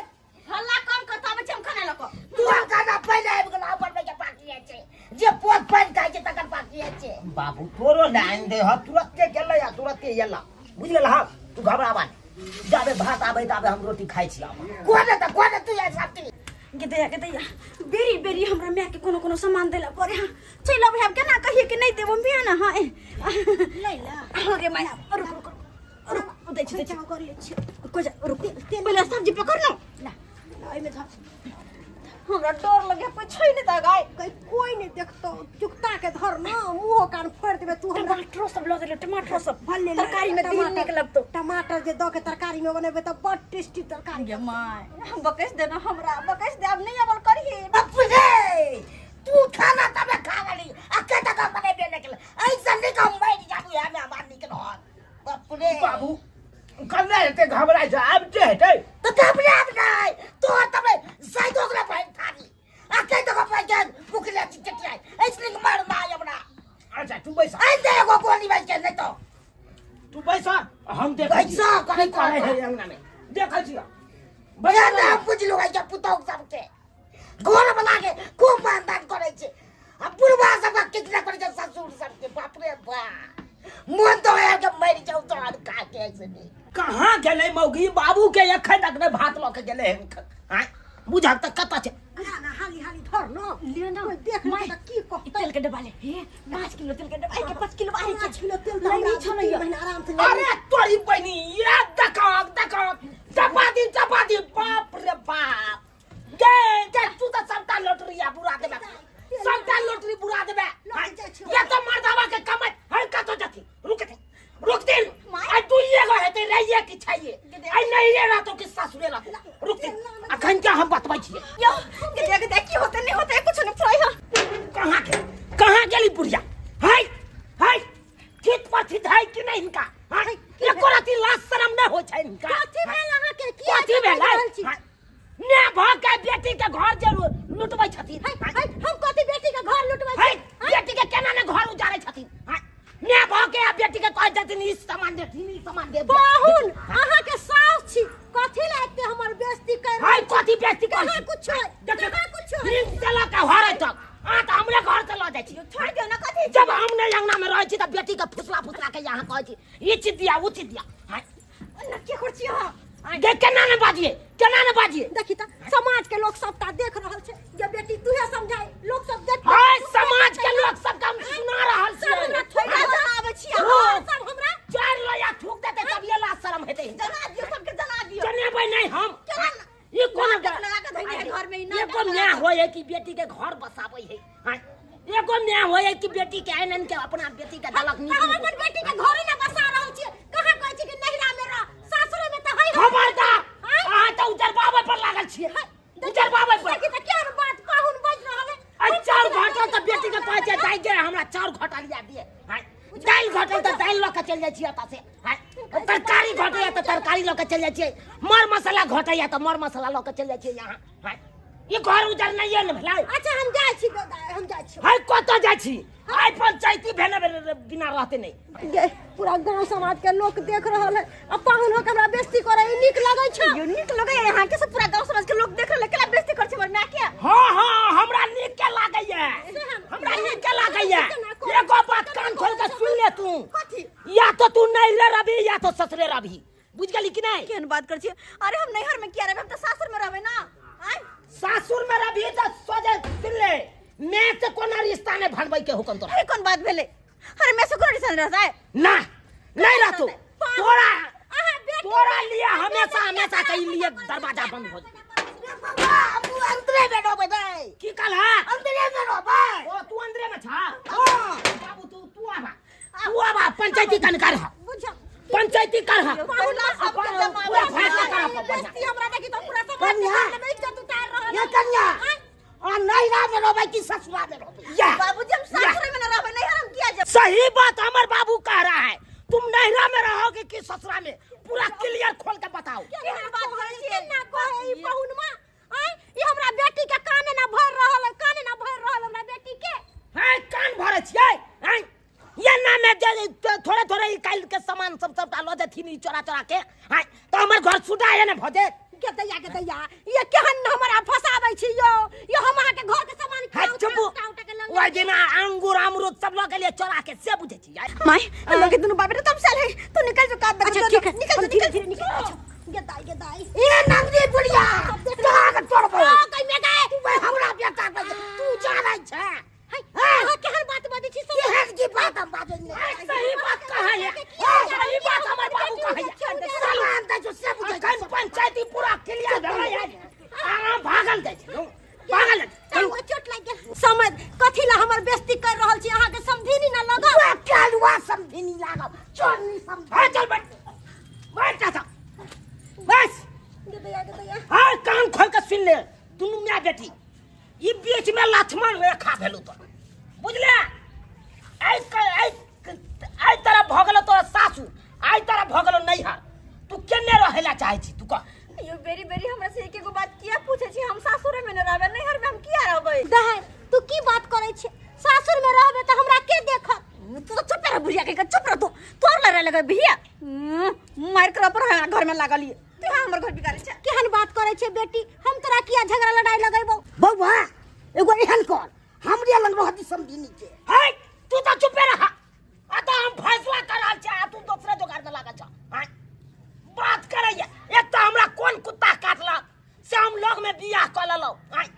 हल्ला कम कर तब हम खाना लको तू खाना पहिले आबि गेल अपन के बाकी छै जे पोत पानि खाइ छै तकर बाकी छै बाबू तोरो लाइन दे ह तुरंते गेलै आ तुरंते एला बुझि गेल ह तू घबराबा नहि जाबे भात आबै ताबे हम रोटी खाइ छी आब कोने तऽ कोने तू यार साथी गे दैया गे दैया बेरी बेरी हमरा माय के कोनो कोनो सामान देला पड़े हाँ चलि अबै हम केना कहिए कि नहीं देबो मिया ना हाँ लै ला हाँ रे माय रुक रुक रुक रुक दै छी दै छी कर ले छियो को जा रुक पहिले सब्जी पकड़ न ला एहिमे धर हमरा डर लगे कोई छै नहीं त गाय कहीं कोई नहीं देखतो चुकता के धर ना मुंह कान फोड़ देबे तू हमरा टमाटरो सब लऽ देले टमाटरो सब भले तरकारी में दिन निक लगतो टमाटर जे दऽ के तरकारी में बनेबे तऽ बड़ टेस्टी तरकारी गे माय बकस देना हमरा बकस दे अब नहीं अबल करही बाप रे तू खाना तबे खा लेली आ के तक बनेबे नहीं केले ऐसा नहीं हम मर जाबू हमे हमार निकल हत बाप रे बाबू कन्ना हेतै घबराइ छै आब जे हेतै तो घबराब नहीं तो तबे शायद ओकरा भाई थारी आ के तक भाई के मुखले चटला नहीं करे है अंगना में देखै छियै। भैया ना बुझलु है के पुतौह सबके घर बना के खूब मानदान करै छै आ बुढ़वा सबके कितना करै छै ससुर सबके। बाप रे बाप, मन तो है के मरि जाऊ तो और खा के ऐसे नहीं। कहाँ गेलै मौगी? बाबू के एखन तक नहि भात लऽ के गेलै हन। आँय, बुझक तऽ कतऽ छै? ना हाली हाली धर न लिअ न। कोइ देख माय, लेतै तऽ की कहतै? तेल के डब्बा ले। हे, 5 किलो तेल के डब्बा के 5 किलो आइ 5 किलो तेल तऽ नहीं हमरा छलै 3 यौ। महीना आराम से। अरे तोरी बहिनी, ये देखक देखक, चपाती चपाती, बाप रे बाप। गे गे, तू तऽ सबटा लोटरी आ बुरा देबे, सबटा लोटरी बुरा देबे। ये तो मर्दावा के कमाई है। कतौ जथी रुक दे, रुक दे। आई तू ये गो हेतै रहिए कि छैये, आई नहीं रे रहतो कि ससुरे रहतो। रुक दे, अखन क्या हम बतबै छियै। यौ गे गे, की होते नहीं होते कुछ नहीं फ्राई है। कहाँ के कहाँ गेली बुढ़िया? हाय हाय, चित पर चित है कि नहीं हिनका? हाय, एको रति लाज शरम नहीं होइ छै हिनका। कथी भेल अहाँके? की कथी भेल? रहल छी? हाय, ने भ के बेटी के घर जे लुटबै छथिन। हाय हाय, हम कथी बेटी के घर लुटबै हाय छी? बेटी के केना ने घर उजारै छथिन। हाय, ने भ के आ बेटी के कहै छथिन ई सामान देथिन, ई सामान दे। पाहुन, अहाँके सास छी, कथी ला एते हमर बेइज्जती कर हाय, कथी बेइज्जती करै कहाँ छी? कुछो है? देखियौ, कहाँ कुछो है? नीक से लऽ के हरै तक अहाँ तऽ हमरे घर से लऽ जाइ छी। छोड़ दियौ न, कथी? जब हम नहि अंगना में रहै छी तऽ बेटी के फुसला फुसला के यहाँ कहै छी ई चीज दिया, उ चीज दिया। हाय न की कर छी अहाँ? गे, केना ने बाजिए, केना ने बाजिए? देखी तऽ समाज के लोग सबटा देख रहल छै जे बेटी तूहे समझाई, लोग सब देख। हाय, समाज के लोग सब के हम सुना रहल सब हमरा छियै। थोड़ा जनाबै छी हाँ। अहाँ। सब हमरा चारि लोया थूक देतै तब ये लाज शरम हेतै। जना दियौ सबके, जना दियौ। जनेबै नहि हम। केना न- ई कोन नाटक लगा के धइने है घर में, ई नाटक एगो लगा न्याय के। होय है कि बेटी के घर बसाबै है? हाँ, एगो न्याय होय है कि बेटी के आइन आइन के अपना बेटी के दलक तऽ नीक हम नीक। अपन बेटी के घरे ना बसा रहल छियै। कहाँ कहै छी कि नहिरा में रह? सासुरे में तऽ है। खबरदार! आँय? अहाँ तऽ उजरबाबै पर लागल छियै, उजरबाबै पर। देखी तऽ केहन बात पाहुन बाजि रहल है। आ चाउर घटल तऽ बेटी के कहै छै दाइ गे, हमरा चाउर घटल या दिए। हाँ, दालि घटल तऽ दालि लऽ के चलि जाइ छियै एतऽ से। हाँ, तरकारी घटैया तऽ तरकारी लऽ के चलि जाइ छियै। मर मसाला घटैया तऽ मर मसाला लऽ के चलि जाइ छियै यहाँ। हाँ, ई घर उजर नहिये ने भेलै। अच्छा, हम जाइ छी, हम जाइ छी। हाय, कतऽ जाइ छी? आइ पंचायती भेने बिना रहते नहि। गे, पूरा गांव समाज के लोग देख रहल है आ पाहुन हो के हमरा बेइज्जती करे, ई नीक लगै छै? यो नीक लगै है अहाँ के? सब पूरा गांव समाज के लोग देख रहल है, केना बेइज्जती कर छै हमर माय के? हाँ हाँ, हमरा नीक के लागैया, हमरा नीक के लागैया। एगो बात कान खोल के सुन ले तू। कथी? या तो तू नैहरे रहबी या तो ससुरे रहबी, बुझ गेली कि नहीं? केहन बात कर छी? अरे हम नैहर में किया रहबै? हम तऽ सासुर में रहबै ना। आय सासुर में रहबी तऽ सोझे सुन ले, मैं से कोनो रिश्ता नहीं भनबै के हुकम तोरा। अरे कोन बात भेलै? अरे मैं से कोनो रिश्ता नहीं रहता है। ना, नहीं रहतू तोरा। अहाँ बेटी तोरा लिए हमेशा हमेशा के लिए दरवाजा बंद हो जाए। बाबू, अंदरे में रहबै दै। की कहला? अंदरे में रहबै। ओ तू अंदरे में छा? बाबू, तू तू आबा, तू आबा, पंचायती कन कर, बुझ पंचायती कर। पहिला सबके जमाना पूरा फैसला कर अपन बढ़िया। बेइज्जती हमरा देखी तऽ पूरा समाज के कन्या। सामने में इज्जत उतार रहल ये है। कन्या, आ नैहरा में रहबै कि ससुरा में रहबै? या बाबूजी, हम सासुर में ना रहबै, नैहर हम किया जेबै? सही बात हमर बाबू कह रहा है। तुम नैहरा में रहोगे कि ससुरा में, पूरा क्लियर खोल के बताओ। केहन बात करै छियै? केना कहै ई पाहुनमा? आँय, ई हमरा बेटी के काने ना भरि रहल है, काने ना भरि रहल हमरा बेटी के। हैं, कान भरे छियै? हैं, ये ना में जे थोड़े थोड़े ई काल्हि के सामान सब सबटा लऽ जेथिन ई चोरा चोरा के। हैं, तऽ हमर घर सुटा है ने भऽ जेत। के दैया, के दैया, ये केहन हमरा फसाबै छी यौ? ये हम अहाँके घर के सामान है उठा चुप। उठा उठा के लऽ ओहि दिन अंगूर अमरूद सब लऽ गेलियै चोरा के, से बुझै छियै? माय, हम लोग के दुनू बाप बेटा तमसाल है, तू निकल जो कात। अच्छा ठीक है, निकल हम जो, धीरे निकल। धीरे निकल। अच्छा गे दाई, गे दाई। ए नंदी बुढ़िया, तोरा के तोड़बै। आ कहि में गए। तू भाई हमरा बेटा के तू जानै छै। हाय, अहाँ केहन बात बाजै छी सब? केहन की बात हम बाजै नहि? सही बात कहै है, सही बात हमर बाबू कहै है। सामान दै छौ से बुझै। अखन पंचायती पूरा क्लियर भेलै है, आराम भागल जाइ छै, भागल जाइ छै। चलू। चलू, चोट लागि गेल। समझ कथी ला हमर बेइज्जती कर रहल छी? अहाँके समधिनी ना लगल? तू कालुआ समधिनी लागब, चोरनी समधिनी। हाँ, चल बैठ, बैठ जा बस। गे दैया, गे दैया। हाँ, कान खोल के सुन ले दुनू माय बेटी, ई बीच में लक्ष्मण रेखा भेलू तो बुझले। आइ आइ तरफ भऽ गेलो तोरा सासू, आइ तरफ भऽ गेलो नैहर, तू केने रहै ला चाहै छी, तू कह। यो बेरी बेरी हमरा से एक एगो बात किया पूछे छी? हम सासुरे में न रहबै, नैहर में हम किया रहबै? दहाइ, तू की बात करै छी? सासुर में रहबे तऽ हमरा के देखत? तू तो चुप रह बुढ़िया के, चुप रह तू। तोर लड़े लगे भैया, मार कर पर हमरा घर। बेटी, हम तोरा किया झगड़ा लड़ाई लगेबो? बौआ एगो एहन कर, हमरे लग रहती समझिनी के। है तू तो चुपे रहा, आ तो हम फैसला कर रहल छी आ तू दोसरे जोगार में लागल छ। आँय, बात करैया एक तो हमरा कोन कुत्ता काटलक से हम लग में बियाह कऽ लेलहुँ। आँय,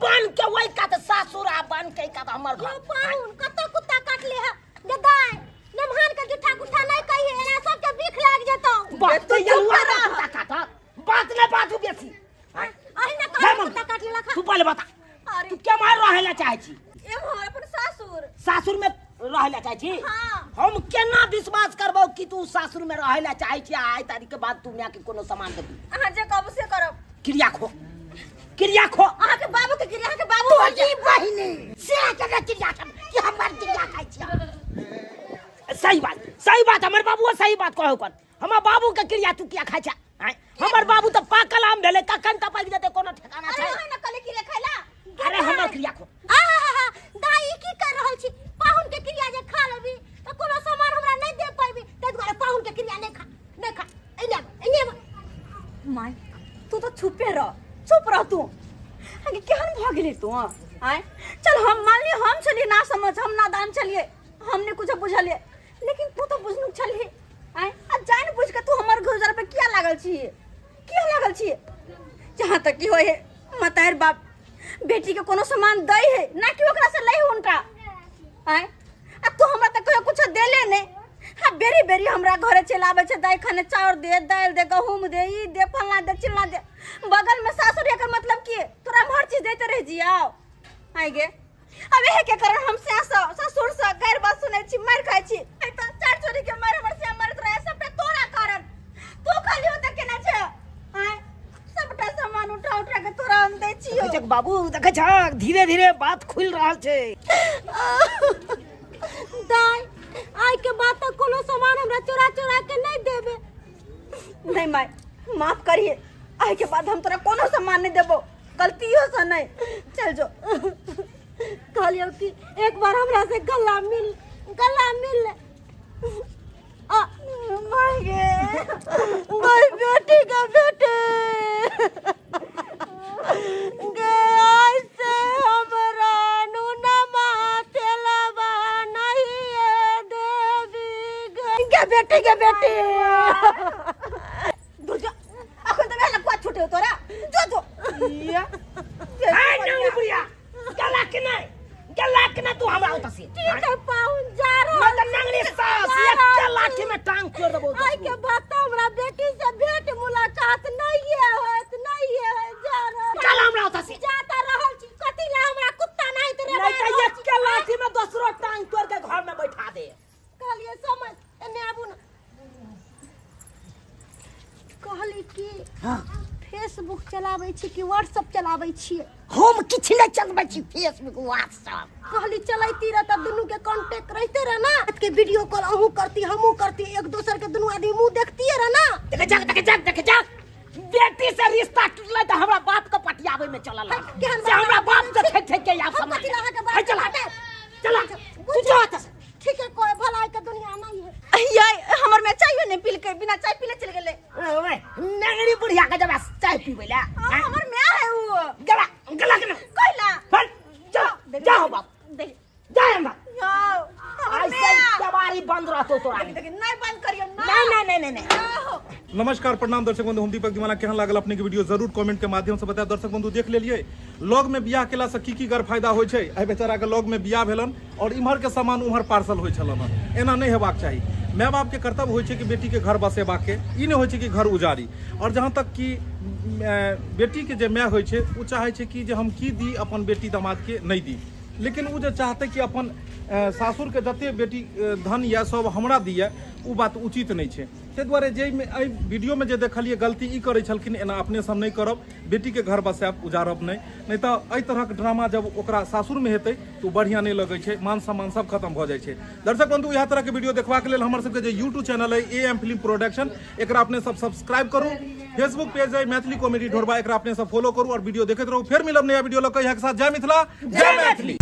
बन के ओहि कात सासुर आ बन के कात हमर घर। यौ पाहुन, कतऽ कुत्ता काटले है गे दाय? नमहान के जुठा गुठा नहीं कहिए, एना सबके बिख लाग जेतौ। बात तो तू चुप यलुआ रह। कुत्ता काटत, बात नहीं बाजू बेसी। आँय, अहिना हे कहै मम्मी, कुत्ता काट लेलक। तू पहिले बता, अरे तू केम्हर रहै लए चाहै छी? एम्हर अपन सासुर। सासुर में रहै लए चाहै छी? हाँ। हम केना विश्वास करबौ कि तू सासुर में रहै लए चाहै छी आ आइ तारीख के बाद तू माय के कोनो सामान देबी? अहाँ जे कहब से करब। क्रिया खो, क्रिया खो। अहाँ के बाबू के क्रिया, अहाँ के बाबू तोरी बहिनी से के ने क्रिया खाब कि हमर क्रिया खाइ छी? सही बात, सही बात, हमर बाबूओ सही बात कहौ कर। हमर बाबू के क्रिया तू किया खाइ छा? आँय, हमर बाबू तऽ पाकल आम भेलै, कखन टपकि जेतै कोनो ठिकाना अरे छै? अहाँ ने कहले क्रिया खाइला। अरे हमर क्रिया खो। आहा दाई, ई की कर रहल छी? पाहुन के क्रिया जे खा लेबी तऽ कोनो सामान हमरा नहीं दे पाबी, ताहि दुआरे पाहुन के क्रिया नहीं खा, नहीं खा। एने आब, एने आब। माय तू तो चुपे रह, चुप रह तू। आगे केहन भऽ गेली तू? आय चल हम मानली हम छलिए ना समझ, हम नादान छलिए, हमने कुछ बुझलिए, लेकिन तू तो बुझनुक छलही। आय आ जान बुझ के तू हमर घर पे किया लागल छी, किया लागल छी? जहाँ तक की होय है मतार बाप बेटी के कोनो सामान दै है ना कि ओकरा से लै हुनका। आय आ तू हमरा त कहियो कुछ देले नहीं। हाँ बेरी बेरी हमरा घरे चलि आबै छै, दाइ खाने चाउर दे, दालि दे, गहूम दे, ई दे, फलना दे, चिलना दे। बगल में सासुर एकर मतलब की? तोरा हम हर चीज दैते रह जियाओ। आइ गे अब एहे के कारण हम सास ससुर से गैर बात सुनै छी, मारि खाइ छी। आइ त चार चोरी के मारि हमर से मारैत रहे, सबटा तोरा कारण। तू खाली ओतऽ केना छै? आइ सबटा सामान उठा उठा के तोरा हम दै छियौ। देखै छक बाबू, देखै छक धीरे धीरे बात खुलि रहल छै। दाई, आइ के बाद तऽ कोनो सामान हमरा चोरा चोरा के नहीं देबे। नहीं माय, माफ करिए, आइ के बाद हम तोरा कोनो सामान नहीं देबो, गलतियों से नहीं। चल जो। कहलियौ कि एक बार हमरा से गला मिल, गला मिल। आ माय गे, माय बेटी के बेटे गे, आज से हमरा नुना माथेलवा नहीं है देवी गे। गे बेटी के बेटी दुर्गा, अखन तऽ भेल कुआ छूटे तोरा, जो जो। आइ नंगी बुढ़िया, गला के नहीं, गला के नहीं तू हमरा ओतऽ से। ठीक है पाहुन, जा रहल मैं तऽ नंगली सास जा एक रहल लाठी छी। में टांग तोड़ देबौ। आइ के बाद तऽ हमरा बेटी से भेंट मुलाकात नहीं होत, नहीं होत। जा रहल। चल हमरा ओतऽ से। जा तऽ रहल छी, कथी ला हमरा कुत्ता नहीं तऽ रे। नहीं तऽ एक लाठी में दोसरो टांग तोड़ के घर में बैठा दे। कहलिए समझ एने आबू ना। कहली कि हाँ। फेसबुक चलाबै छी कि व्हाट्सएप चलाबै छियै? हम किछु नहि चलबै छी फेसबुक व्हाट्सएप। कहली चलैती रह तऽ दुनू के कांटेक्ट रहिते रह ना, के वीडियो कॉल अहूँ करती हमहूँ करती, एक दोसर के दुनू आदमी मुंह देखतिए रह ना। देखे जाक, देखे जाक, देखे जाक, बेटी से रिश्ता टूटलै तऽ हमरा बाप के पटियाबै में चलल है, केहन से हमरा बाप बाप से ठेक ठेक के आब हम सामान। कथी ला अहाँके बाप है, के चला पटायब? चला तू जो एतऽ से। ठीक है, कोई भलाई के दुनिया नहीं है। ये हमर में चाय नहीं पीलकै, बिना चाय पीले चल गेलै। ओए नंगड़ी बुढ़िया के जब चाय पीबै ला। हाँ, हमर माय है उ। गला गला के ना। कैला? हट, जा, जा हो बाप। देख। जा हमरा। यौ, हमर ऐसे माय। केवाड़ी बंद रहतो तोरा। देख, देख, नहीं बंद करियो, ना। नहीं, नहीं, नहीं, नहीं, नहीं। नमस्कार, प्रणाम दर्शक बंधु, हम दीपक दीवाना। केहन लागल अपने के वीडियो जरूर कमेंट के माध्यम से बताएब। दर्शक बंधु देख लेलिए लॉग में बियाह केला से की की गैर फायदा होइ छै। एहि बेचारा के लॉग में बियाह भेलन और इम्हर के सामान उम्हर पार्सल होइ छलन हन। एना नहीं हेबाक चाही। माय बाप के कर्तव्य होइ छै कि बेटी के घर बसेबाक के, ई नहीं होइ छै कि घर उजाड़ी। और जहाँ तक कि बेटी के जे माय होइ छै ओ चाहै छै कि जे हम की दी अपन बेटी दामाद के, नहीं दी, लेकिन ओ जे चाहतै कि अपन सासुर के जते बेटी धन यऽ सब हमरा दिए, ओ बात उचित नहीं छै। ताहि दुआरे जाहिमे एहि वीडियोमे जे देखलियै गलती ई करै छलखिन, एना अपने सब नहि करब, बेटीके घर बसायब उजारब नहि, नहि तऽ एहि तरहक ड्रामा जब ओकरा सासुरमे हेतै तऽ ओ बढ़िआँ नहि लगै छै, मान सम्मान सब खत्म भऽ जाइ छै। दर्शक बंधु इएह तरहके वीडियो देखबाक लेल हमर सबके जे यूट्यूब चैनल अइ ए एम फिल्म प्रोडक्शन, एकरा अपने सब सब्सक्राइब करू। फेसबुक पेज अइ मैथिली कॉमेडी ढोरबा, एकरा अपने सब फॉलो करू और वीडियो देखैत रहू। फेर मिलब नया वीडियो लऽ कऽ, इएह के साथ जय मिथिला जय मैथिली।